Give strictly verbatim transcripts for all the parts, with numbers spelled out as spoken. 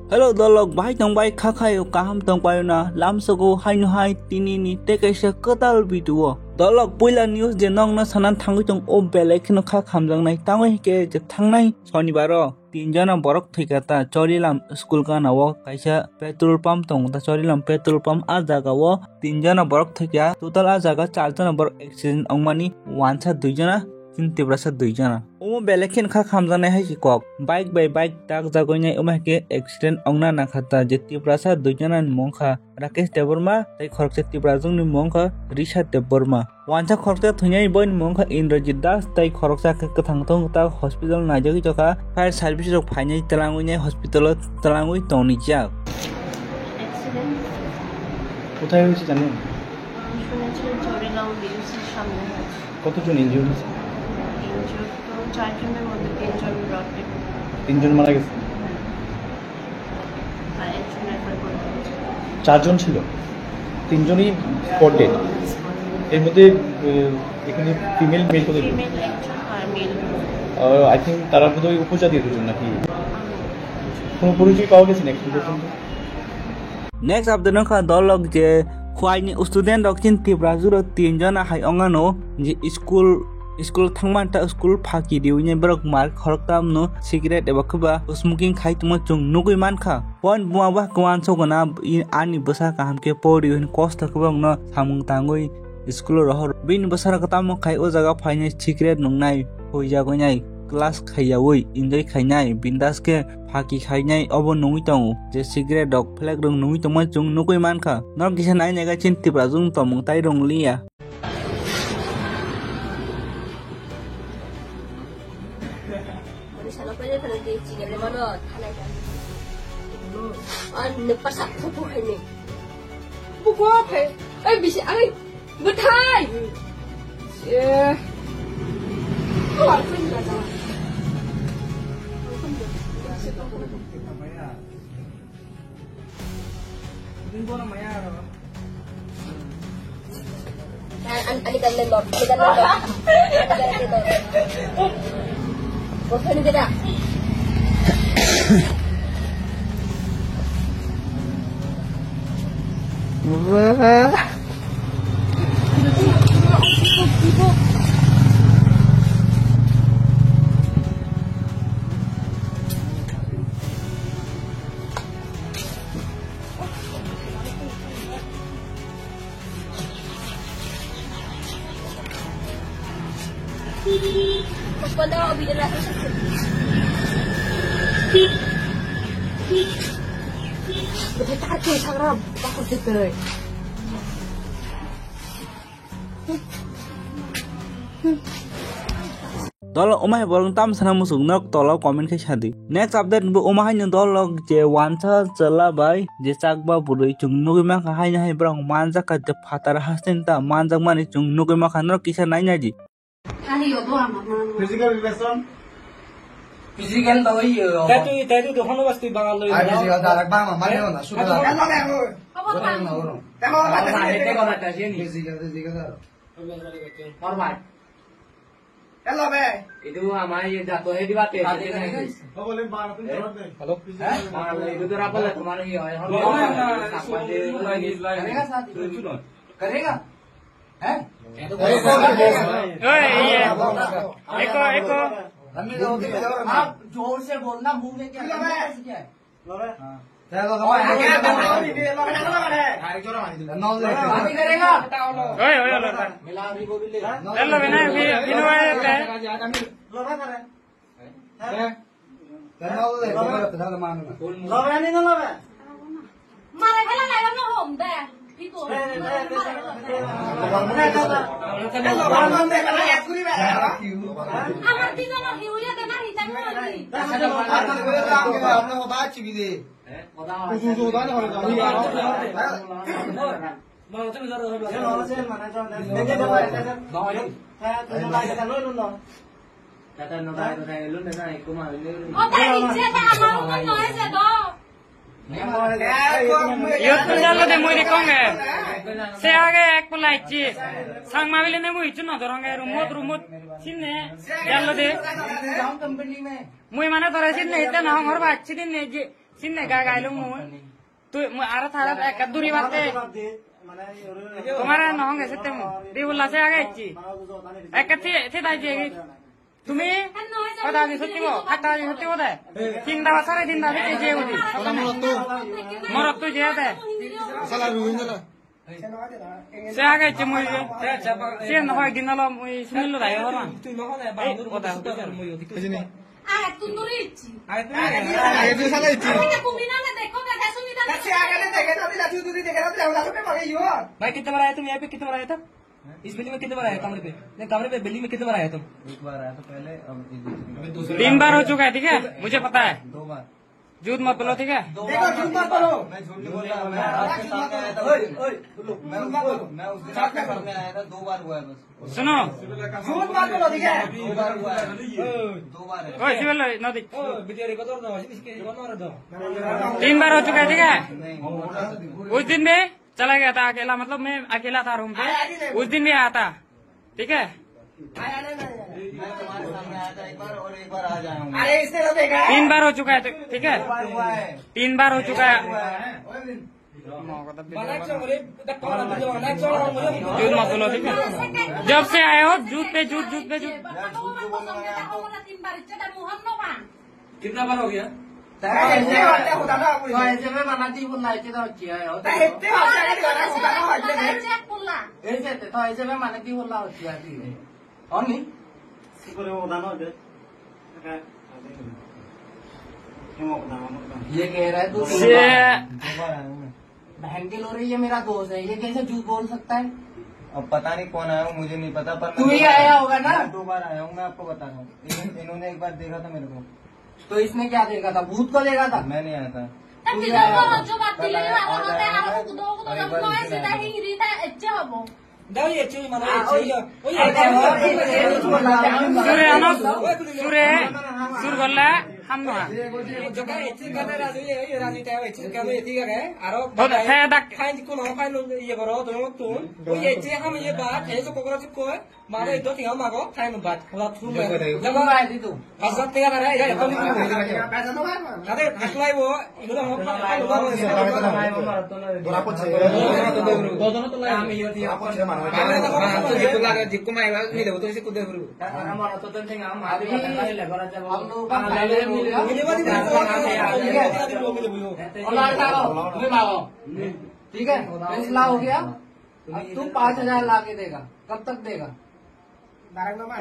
Hello dolok, bahai tong bai kha khai o, kaham tong pai o na? Lamsogo haino hai tini ni tei kaisa kwtal video. Dolok, puila news je nokno sanan thangwi tong o, belai kheno kha khamjaknai. Tamo hike je thangnai sonibaro tin jona borok thwikha ta Chorilam school gana o kaisa petrol pump tongo ta, Chorilam petrol pump. A jaga o tin jona borok thwikha, total a jaga char jona borok accident wngmani, wansa dui jona, chini Tiprasa dui jona. Omo belai kheno kha khamjaknai hai se kok. Bike bai bike takjagwi nai, omo hai khe accident wngna nangkha ta, je Tiprasa dui jona ni mung kha Rakesh Debbarma tei khoroksa Tiprajwk ni mung kha Risha Debbarma. Wansa khoroksa thwinai, boini mung kha Indrajit Das tei khoroksa khe kwthang thung ta hospital naijagwi tongkha. Fire service rok phainai twlangwi nai hospital o twlangwi tonijak. Accident. কোথায় হয়েছে জানেন? শুনেছি ওই জরিলাম বিএমসির সামনে হয়েছে। কতজন ইনজিওর্ড হয়েছে? ইনজিওর্ড তো চারজনের মধ্যে তিনজন ব্রড ডেড। তিনজন মারা গেছে? আর একজন রেফার করে দিয়েছে। চারজন ছিল, তিনজনই স্পট ডেড। এর মধ্যে, আহ, এখানে ফিমেল মেল কতজন? ফিমেল একজন আর মেল। আহ, আই থিঙ্ক তারা বোধহয় উপজাতীয় দুজন নাকি? কোনো পরিচয় পাওয়া গেছে না এখন পর্যন্ত? Next update wngkha dolok je khuaini student rok chini Tiprajwk rok tin jona hai ongano je school, school thangmanta school phaki riwini borok mar khoroktam no cigarette eba khe ba smoking khai tongma chwng nugwi mankha. Bon buma ba kwuan sogona ani bwsa kaham khe pori hwn kosto khe borokno samung tangwi school rohor. Bini bwsarok tamo khai o jaga phainai cigarette nungnai huijagwi nai class khaiyaui enjoy khainai bindas khe phaki khainai obo nungwi tongo je cigarette rok flag rok nungwi tongma chwng nugwi mankha. Norok kisa nai naiga chini Tiprajwk tongmung tai rwng liya. Buko khe, oi bisi, ai, bwthai. Eh. Ani, ani kan lendor, ani kan lendor. Ani kan lendor. Bosan beda. Wah. Dol wngma hai borok tam sana muchung nok tola comment khe sadi. Next update bo wngma hai no dol lok je wansa chwla bai je chakba bwrwi chwng nugwi mankha haino hai borok manjak kha je phatar haste ta manjak mani chwng nugwi mankha norok kisa nai nai di. Physical relation. Physical to oi yo. Tatu tatu to hono basti bangal lo. Ai physical ta rak ba ma mani na sudah. Apa tang? Physical physical. Hormat. Hello, be. Itu ama ye jato hai di bate. Hello. Itu to rapal hai tumhara ye hai. Karega? Hai? Oi, ye. Eko, eko. Aap jor se bolna, muh mein kya? Oi, oi, oi. Hello, bhai, bhai, bhai. Iyot to jalo de mui de kong e. Se age ek pulai chi. Sang ma bile ne mui chu no dorong e rumot rumot. Sinne jalo de. Mui mane dore sinne ite na hongor ba chi din ne je. Tinne ga gailung mu. Tu mu ara thara ekka duri batte. Tomare nohong ese temu. Di ulla se age ichi. Ekka thi thi dai jegi. Tumi kota di sotti bo, kata di sotti bo de. Tinda ba sare tinda de je udi. Morot tu je de. Sala ruin jala. Se age ichi mui. Se no hoi din lo mui sinil lo dai hor man. Ei, kota. Hijini. Ah, tu nuri ichi. Age tu sala ichi. Bhai, kitna bada hai tum yahan pe kitna bada hai tum? Is building mein kitna bada hai tum? Nahi, kamre pe, building mein kitna bada hai tum? एक बार आया था पहले, अब ये दूसरी तीन बार हो चुका है, ठीक है? मुझे पता है। दो बार। झूठ मत बोलो, ठीक है? देखो, झूठ मत बोलो। मैं झूठ नहीं बोलता, मैं आपके सामने आया था। ओए, ओए, सुन लो, मैं झूठ मत उसको, बोलो। मैं उसके सामने आया था, दो बार हुआ है बस। सुनो। झूठ मत बोलो, ठीक है? दो बार हुआ है। दो बार है। ओए, सिविल नदी। ओ, video record और ना हो, इसके record और दो। तीन बार हो चुका है, ठीक है? नहीं। उस दिन भी चला गया था अकेला, मतलब मैं अकेला था रूम पे। उस दिन भी आया था, ठीक है? मैं तुम्हारे सामने आया था एक बार और एक बार आ जाया हूँ। अरे, इसने तो देखा है। तीन बार हो चुका है, ठीक है? दो बार हुआ है। तीन बार हो चुका है। हुआ है। झूठ मत बोलो, ठीक है? जब से आए हो, झूठ पे झूठ, झूठ पे झूठ। कितना बार हो गया? तो ऐसे में बना दी बोलना है, किधर किया है? तो ऐसे में बना दी बोलना है, किधर किया है? Oni? ये कह रहा है तू। बहन के लो रही है, मेरा दोस्त है, ये कैसे झूठ बोल सकता है? अब पता नहीं कौन आया, वो मुझे नहीं पता, पर तू ही आया होगा ना? मैं दो बार आया हूँ, मैं आपको बता रहा हूँ। इन-, इन्होंने एक बार देखा था मेरे को। तो इसने क्या देखा था? भूत को देखा था? मैं नहीं आया था। तू ही आया होगा। Sure, ano, sure, sur golle, hamno ha. Hot, he dak. Mane do tinga mago, time bat, wala thum. Jaba, hajar tega dara, ya, ya, tong ni. Kade, haklai bo, ino da hok, haklai bo. Dora ko che. Ami yo ti. Dora ko che mano. Jikku lage, jikku mai ba, ni de to jikku de huru. ठीक है, फैसला हो गया। अब तू पाँच हजार ला के देगा, कब तक देगा?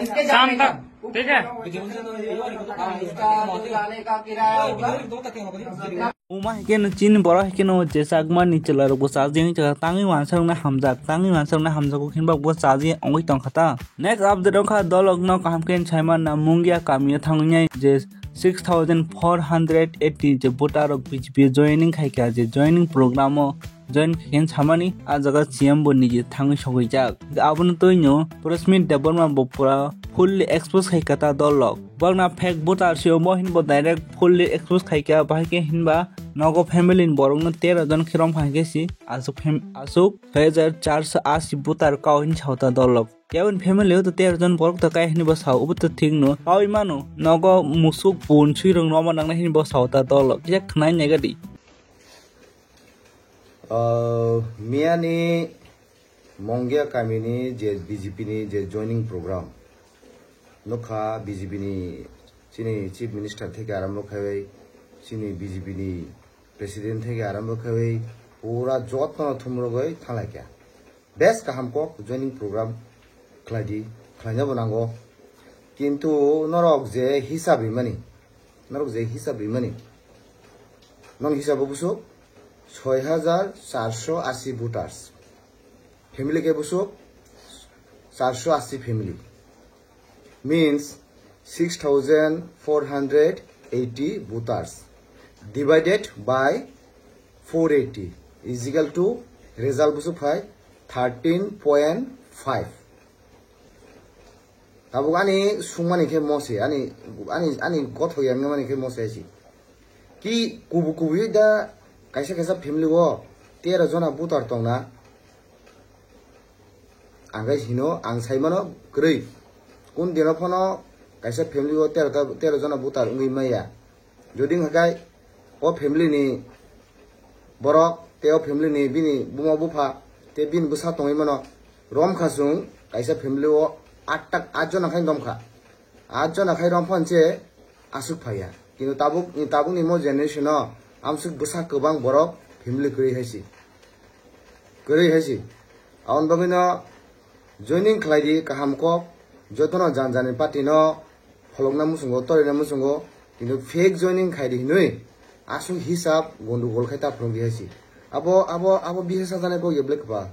इसके शाम जाने का, तक, ठीक है? हाँ, इसका तो जाने का किराया होगा। Uma hai khe no chini borok hai khe no je chakma ni chwla rok bo chaji wng chakha tangwi wansa rok no hamjak tangwi wansa rok no hamjak kok hinba bo chaji wngwi tong kha ta. Next update wng kha dolok no kaham khe sai man na Mungia kami o thangwi nai je six thousand four hundred eighty je voter rok B J P joining khai kha je joining program o join khe samani a jaga C M bo nije thangwi sogwijak. Abono twi no Prasmit Debbarma bo pura fully expose khai kha ta dol rok. Bokna fake voter se omo hinbo direct fully expose khai kha, bahai khe hinba nogo family ni borok no tero jon khe rom khai khe si asuk fam-, asuk soi hajar charso asi voter kao hin sao ta dol rok. Keboni family o to tero jon borok to kai hinwi bo sao, obo to thik no. Pawi mano, nogo musuk bun sui rok no ma nangnai hinwi bo sao ta dol rok. Kisa khwnai nai gadi. Ah, miyani Mongia kamini je B J P ni je joining program, nokha B J P ni chini Chief Minister theke arambho khaiwi, chini B J P ni President theke arambho khaiwi, pura jotno thumrogwi thanglaikha. Bes kaham kok joining program khlaidi, khlainabo nango. Kintu norok je hisab rimani, norok je hisab rimani, non hisabo buso soi hajar charso asi voters. Family khe buso charso asi family. Means six thousand four hundred eighty voters divided by four eighty is equal to result busu phai thirteen point five. Tabuk ani sungmani khe mose, ani, ani, ani gotho yangmani khe mose si. Ki kubu kubu da kaisa kaisa family o tero jona voter tongna. Ang khe hino, ang sai mano kwrwi. Kun dino phano kaisa family o tero ta, tero jona voter wngwi maya. Jodi wngkha khe O family ni borok tei o family ni bini buma bupha tei bini bwsa tongwi mano. Romkha chwng kaisa family o atta, at jona khai romkha. At jona khai romphano se aswk phaiya. Kintu tabuk, tabukni mo generation o amswk bwsa kwbang borok family kwrwi hai si. Kwrwi hai si. Aboni bagwino joining khlai di kaham kok, jotono jan jani party no pholokna muchungo, torina muchungo, kintu fake joining khai di hinwi aswk hisab gondogol khai ta phwrwng di hai si. Abo, abo, abo bihar sajanai kok ya ble kwpal.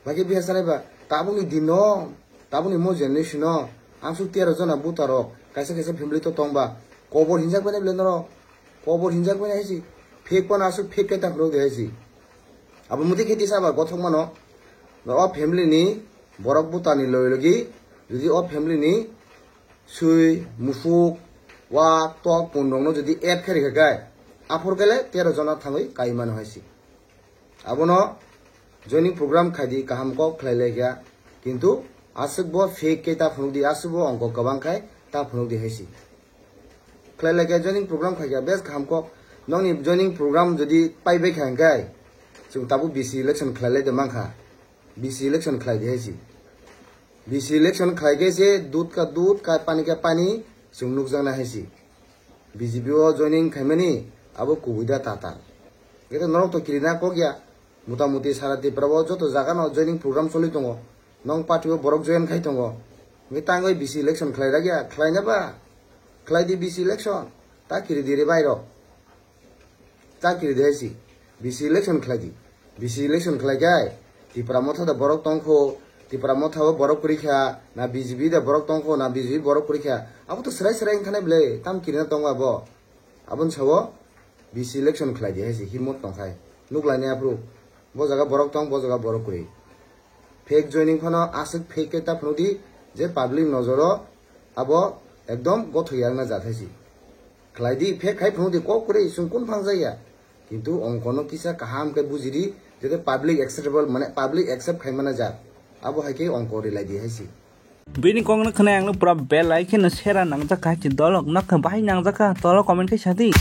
Bai khe bihar sanai ba, tabukni din no, tabukni mo generation no, amswk tero jona buta rok, kaisa kaisa family to tong ba, kobor hinjak bai nai ble norok, kobor hinjak bai nai hai si, fake phano aswk fake khai ta phwrwng di hai si. Abo muti khe tisa ba gothok mano, o family ni borok buta ni logi logi, jodi o family ni swi, musuk, wak, tok, pun rok no jodi add khai rikha khe, aphor khe le tero jona thangwi kai mano hai si. Abono joining program khai di kaham kok khlai lai kha, kintu aswk bo fake khe ta phunuk di, aswk bo ongko kwbang khai ta phunuk di hai si. Khlai lai kha joining program khai kha bes kaham kok, nokni joining program jodi pai bai kha hwnkhe chwng tabuk B C election khlai lai de mankha, B C election khlai di hai si. B C election khlai khe se dud ka dud, ka pani ka pani chwng nukjaknai hai si. B J P o joining khaimani abo kubui da tatal. Khe norok to kirina kok ya. Mota moti sara Tripura o joto jaga no joining program choli tongo. Nong party o borok join khai tongo. Hwnkhe tangwi B C election khlai rak ya, khlai na ba? Khlai di B C election. Ta kiri di re bai rok. Ta kiri di hai si. B C election khlai di. B C election khlai khe Tipra Motha da borok tong kho, Tipra Motha o borok kwrwi kha, na B J P da borok tong kho, na B J P borok kwrwi kha. Abo to swrai swrai wngkha nai ble, tam kirina tongo abo. Aboni sao B C election khlai di hai si, himot tong khai. Nuk lai nai aphuru. Bo jaga borok tong, bo jaga borok kwrwi. Fake joining phano aswk fake khe ta phunuk di je public nojoro abo ekdom gothok yakna jat hai si. Khlai di, fake khai phunuk di, kok kwrwi chwng kun phang jaya. Kintu ongkono kisa kaham khe buji di, jete public acceptable, mane public accept khai mana jat. Abo hai khe ongko rilai di hai si. Bini kokno khwnai ang no pura belai kheno sera nangjak kha, hai si dolok nokha bahai nangjak kha, tolo comment khai sa di.